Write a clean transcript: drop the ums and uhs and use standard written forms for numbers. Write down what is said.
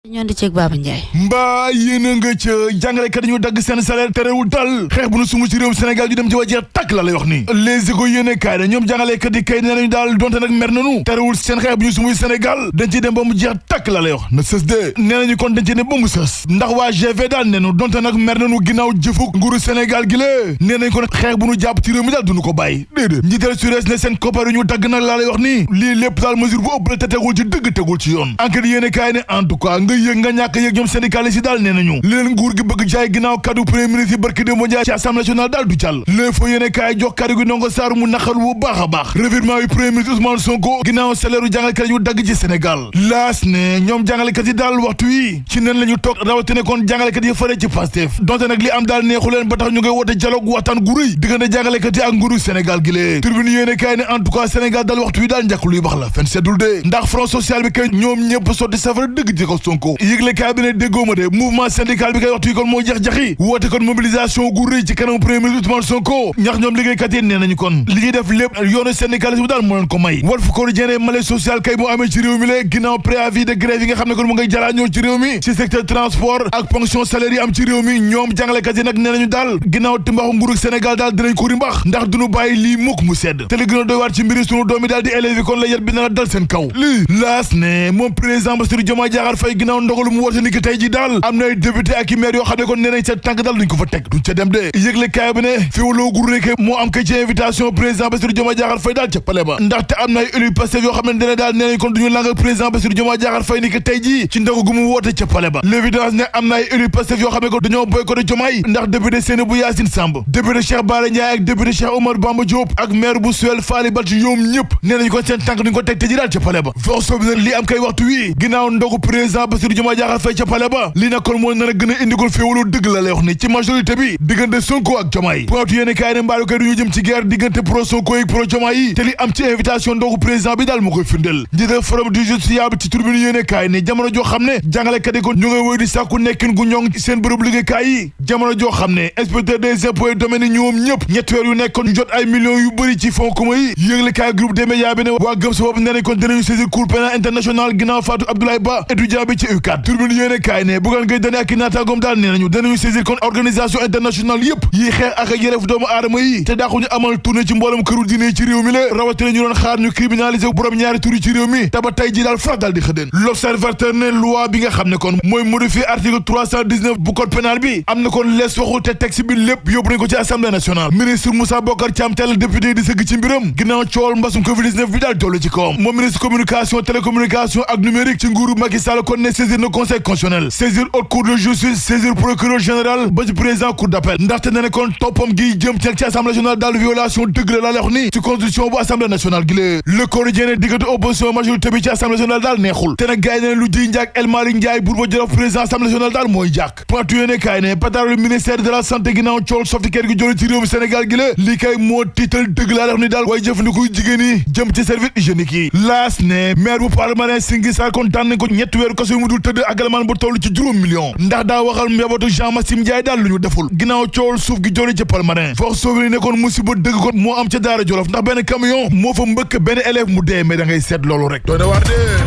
ñoo di ceeg Baba Ndiaye mbaa yéen a nga ca jàngalekat ñu dagg seen salaire terewul dal xeex bu nu sungu ci réewum Sénégal ñu dem ci wajeex takk la lay wax ni Les Échos yéene kaay na ñoom jàngalekat yi kay nee nañu daal donte nag mer nanu terewul seen xeex bu ñu sungu Sénégal dañ ciy dem ba mu jeex takk la lay wax na sës de nee nañu kon dañ ci ne ba mu sës ndax waa GV daal nenu donte nag mer nanu ginnaaw jëfuk nguuru Sénégal gi lée nee nañ kon xeex bu nu jàpp ci réew mi daal duñu ko bàyyi déedéet njiital Sures ne seen koppar yu ñu dagg nag laa lay wax ni lii lépp daal mesure bu ëpp la te tegul ci dëgg tegul ci yoon enquête yéene kaay ne en tout cas nga yëg nga ñàkk yëg ñoom syndicalistes yi daal nee nañu li leen nguur gi bëgg jaay ginnaaw kaddu premier ministre yi barki démb Ndiaye ci assemblée nationale daal du jàll léeg fa yéene kaay jox kaddu gi ndongo Sarr mu naqar bu baax a baax revirement yu premier ministre Ousmane Sonko ginnaaw salaire u jàngalekat yu dagg ci Sénégal laas ne ñoom jàngalekat yi daal waxtu wi ci nen la ñu toog rawatina kon jàngalekat yi fare ci Pastef donte nag li am daal neexu leen ba tax ñu ngay woote dialogue waxtaan gu rëy diggante jàngalekat yi ak nguuru Sénégal gi lée Tribune yéene kaay ne en tout cas Sénégal daal waxtu wi daal njàkk luy bax la fen seddul de ndax front social bi kay ñoom ñëpp sotti safara dëgg ci ko Sonko yëgle kaay bi ne déggoo ma de mouvement syndical bi kay waxtu yi kon moo jax-jaxi woote kon mobilisation gu rëy ci kanam premier ministre Ousmane Sonko ñax ñoom liggéeykat yi nee nañu kon li ñuy def lépp yoonu syndicalisme bi daal moo leen ko may Walf Quotidien malaise social kay moo amee ci réew mi lée ginnaaw préavis de grève yi nga xam ne kon mu ngay jalaañoo ci réew mi ci secteur transport ak ponction salaire yi am ci réew mi ñoom jàngalekat yi nag nee nañu daal ginnaaw timbaxu nguuru Sénégal daal dinañ ko rimbax ndax duñu bàyyi lii mukk mu sedd te li gën a doy waar ci mbiri sunu doomi daal di élève kon la yet bi na dal seen kaw lii laas ne moom président Bassirou Diomaye Diakhar Faye ginnaaw ndogalu mu woote ni ki tey ji daal am na ay député ak i maire yoo xam ne kon nee nañ seen tànk daal duñ ko fa teg duñ ca dem de yëgle kaay bi ne féewaloo gu rek moo am kay ci invitation président Bassirou Diomaye Diakhar Faye daal ca palais ba ndaxte am na ay élu Pastef yoo xam ne daal nee nañ kon duñu lang ak président Bassirou Diomaye Diakhar Faye ni ki tey ji ci ndogu gu mu woote ca palais ba l'évidence ne am na ay élu Pastef yoo xam ne kon dañoo boycotté Diomaye ndax député Seynabou Yacine Samb député Cheikh Bara Ndiaye ak député Cheikh Omar Bamba Diop ak maire bu Suel Fally Baldé ñoom ñëpp nee nañ kon seen tànk duñ ko teg te ji daal ca palais ba force bi li am kay waxtu wi ginnaaw ndogu président Bassirou Diomaye Diakhar Faye ca palais ba li nag kon moo nar a gën a indi kon féewaloo dëgg la lay wax ni ci majorité bi diggante Sonko ak Diomaye pointu yéene kaay ne mbaalu kay duñu jëm ci guerre diggante pro Sonko yi pro Diomaye yi te li am ci invitation ndogu président bi daal moo koy firndeel njiital forum du justiciable ci tribune yéene kaay ne jamono joo xam ne jàngalekat yi kon ñu ngay woy di sàkku nekkin gu ñoŋ ci seen bërëb liggéeykaay yi jamono joo xam ne inspecteur des impôts et domaines yi ñoom ñëpp ñetti weer yu nekk kon ñu jot ay millions yu bëri ci fonds commun yi yëgle kaay groupe des médias bi ne waa gëm sa bopp nee nañ kon dinañu saisir cour pénal international ginnaaw Fatou Abdoulaye Ba étudiant bi ci UCAD tribune yéene kaay ne Bougane Gueye Dany ak i naataangoom daal nee nañu danañu saisir kon organisation internationale yëpp yi xeex ak yelleef doomu aadama yi te daaxuñu amal tournée ci mboolem këru diine yi ci réew mi la rawatina ñu doon xaar ñu criminaliser borom ñaari tur yi ci réew mi te ba tey ji daal fara daal di xëddeen l'observateur ne loi bi nga xam ne kon mooy modifier article 319 bu code pénal bi am na kon lees waxul te texte bi lépp yóbbu nañ ko ci assemblée nationale ministre Moussa Bocar Thiam teel député yi di sëgg ci mbiram ginnaaw coowal mbasum covid-19 bi daal tollu ci kawam moom ministre communication télécommunication ak numérique ci nguuru Macky Sall kon ne saisir na conseil constitutionnel saisir haute cour de justice saisir procureur général ba ci président cour d'appel ndaxte ne kon toppam gi jëm ci assemblée nationale daal violation dëgg la laa wax ni ci constitution bu assemblée nationale gi lée le Quotidien diggante opposition majorité bi ci assemblée nationale daal neexul te nag gars yi ne lu ji njaak El Malick Ndiaye Bourba Djolof président assemblée nationale daal mooy jàkk pointu yéene kaay ne pataaru ministère de la santé ginnaaw cool softikeer gi jële ci réew mi Sénégal gi la li kay moo tiital dëgg laa wax ni daal waaye jëfandiku jigéen yi jëm ci service hygiénique yi laas ne maire bu Palmarin Singhi Sarr kon daan nañ ko ñetti weeru kaso yu mu dul tëdd ak alamaan bu toll ci 10 millions ndax daa waxal mbébatu Jean Massim Ndiaye daal lu ñu deful ginnaaw cool suuf gi jële ci Palmarin force souveraine ne kon musiba dëgg kon moo am ca Daara Jolof ndax benn camion moo fa mbëkk benn élève mu dee mais da ngay seet loolu rek doy na waar de